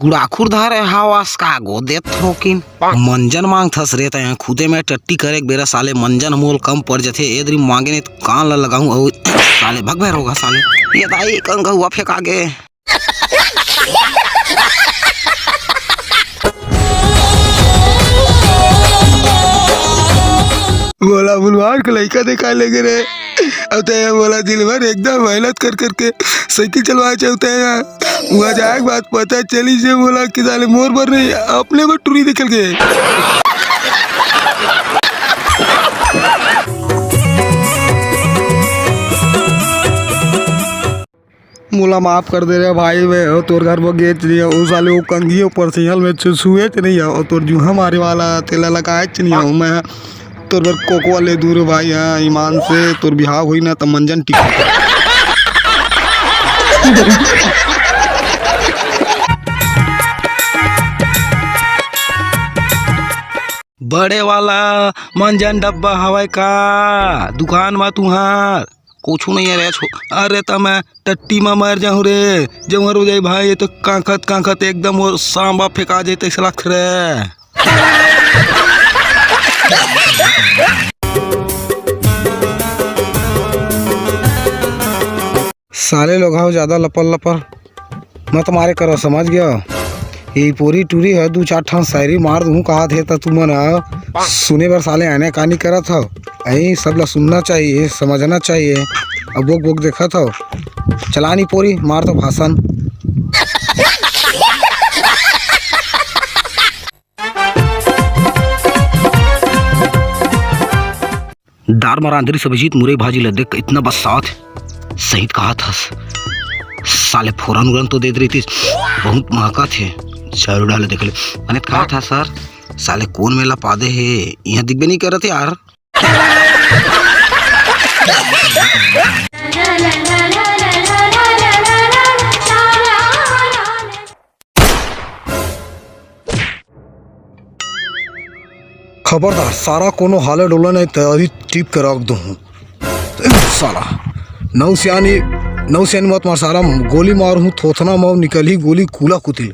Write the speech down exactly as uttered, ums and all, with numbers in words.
गुड़ाखुर धारे हवस का गो देत थोकिन। मंजन मांगथस रे तैं, खुदे में टट्टी करे के बेरा साले मंजन मोल कम पड़ जथे। ए दरी मांगे नहीं त कान ला लगाऊं अउ साले भग भैर होगा साले। ये दाई कन गहुआ फेंका गे। मोला बुलवार के लइका देखा लेगे रे। अब तैं मोला दिन भर एकदम मेहनत कर करके साइकिल चलवाए चलते हैं। वहाँ जाए के बाद पता चली जे मोला कि साले मोर बर नहीं, अपने बर टूरी देखल के। मोला माफ कर दे रे भाई, मैं तोर घर में गेच नहीं हूँ। साले वो कंघी ऊपर सिंहल में छु-, छुएच नहीं हूँ। तोर जूहा मारे वाला तेला लगाएच नहीं हूँ मैं। तोर बर कोकोआ ले दूँ रे भाई। हाँ, ईमान से तोर बिहाव होई ना त मंजन टिका। बड़े वाला मंजन डब्बा हवय का दुकान म तुहार? कुछु नइ हे रे छो-, अरे त मैं टट्टी म मर जाहूं रे, जंवर हो जाई भाई, ये तो कांखत कांखत एकदम वो सांबा फेंका जाए तइसे लगथे रे। साले लोग हव ज्यादा लपर लपर मत मारे करो, समझ गयो? ये पूरी टूरी ह दू चार ठन शायरी मार दूँ कहा थे त तुमन ह सुने बर साले आने कानी करत हव। अई सब ला सुनना चाहिए, समझना चाहिए। अब बोक बोक देखत हव, चलानी पोरी मार तो भाषण। दार म रांधरी सब्जी त मुरई भाजी ल देख इतना बसात सहित कहा थस। साले फोरन उरन तो देत रहितिस, बहुत महका थे। चारू डाले देख ले। अने कहा था सर, साले कोन मेला पादे हे, इहाँ दिखबे नहीं करत यार। खबरदार सारा कोनो हाले डोले नहीं त अभी टीप के रख दूँ। साला नौ सियानी, नौ सियानी मत मार साला, गोली मारहूँ थोथना मऊ निकलही गोली कूला कुतिल।